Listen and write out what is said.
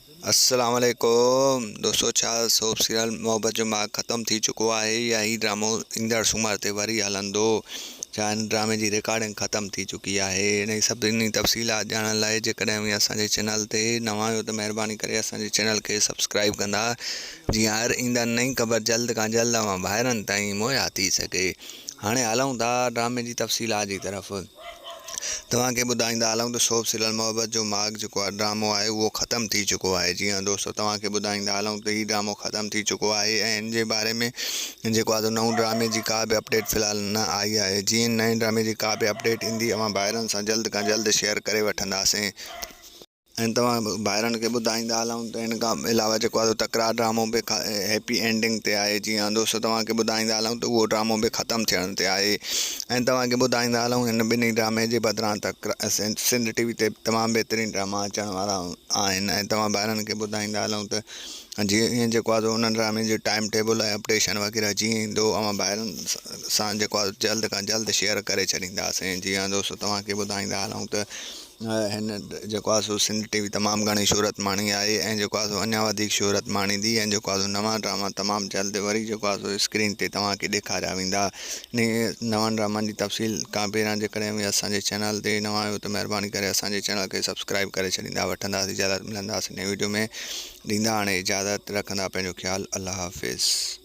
السلام عليڪم دوستو ڇا سوپ سيريل محبت جو ماڳ ختم ٿي چڪو آهي يا هي ڊرامو ايندڙ سومر تي وري هلندو ڇا هن ڊرامي جي رڪارڊنگ ختم ٿي چڪي آهي انهي سڀني تفصيلات ڄاڻڻ لاء جيڪڏهن اوهين اسان جي چينل تي نوان آهيو ته مهرباني ڪري اسان جي چينل کي سبسڪرائب ڪندا جيئن هر ايندڙ نئين خبر جلد کان جلد اوهان ڀائرن تائين مهيا ٿي سگهي هاڻي هلون ٿا ڊرامي جي تفصيلات جي طرف. توهان کي ٻڌائيندا هلون ته سوپ سيريل محبت جو ماڳ جيڪو آهي ڊرامو آهي اهو ختم ٿي چڪو آهي جي ها دوستو توهان کي ٻڌائيندا هلون ته هي ڊرامو ختم ٿي چڪو آهي ۽ ان جي باري ۾ جيڪو آهي سو نئون ڊرامي جي ڪا به اپڊيٽ في الحال نه آئي آهي جيئن نئين ڊرامي جي ڪا به اپڊيٽ ايندي اوهان ڀائرن سان جلد کان جلد شيئر ڪري وٺنداسين. ۽ توهان ڀائرن کي ٻڌائيندا هلون ته ان کان علاوه جيڪو آهي سو تڪرار ڊرامو به هيپي اينڊنگ تي آهي جي ها دوستو توهان کي ٻڌائيندا هلون ته اهو ڊرامو به ختم ٿيڻ تي آهي ۽ توهان کي ٻڌائيندا هلون هن ٻنهي ڊرامي جي بدران تڪرار سنڌ ٽي وي تي تمام بهترين ڊراما اچڻ وارا آهن ۽ توهان ڀائرن کي ٻڌائيندا هلون ته جيئن جيڪو آهي سو انهن ڊرامي جو ٽائيم ٽيبل ۽ اپڊيشن وغيره جيئن ايندو اوهان ڀائرن سان جيڪو آهي جلد کان جلد شيئر ڪري ڇڏينداسين جي ها دوستو توهان کي ٻڌائيندا هلون ته هن جيڪو آهي سو سنڌ ٽي وي تمام گهڻي شهرت ماڻي آهي ۽ جيڪو آهي سو اڃا وڌيڪ شهرت ماڻيندي ۽ جيڪو آهي سو نوان ڊراما تمام جلد وري جيڪو آهي سو اسڪرين تي توهان کي ڏيکاريا ويندا انهي نوان ڊرامن جي تفصيل کان پهريان جيڪڏهن اوهين اسان جي چينل تي نوان آهيو ته مهرباني ڪري اسان جي چينل کي سبسڪرائب ڪري ڇڏيندا وٺنداسين اجازت ملنداسين نئين ويڊيو ۾ ڏيندا هاڻي اجازت رکندا پنهنجو خيال الله حافظ.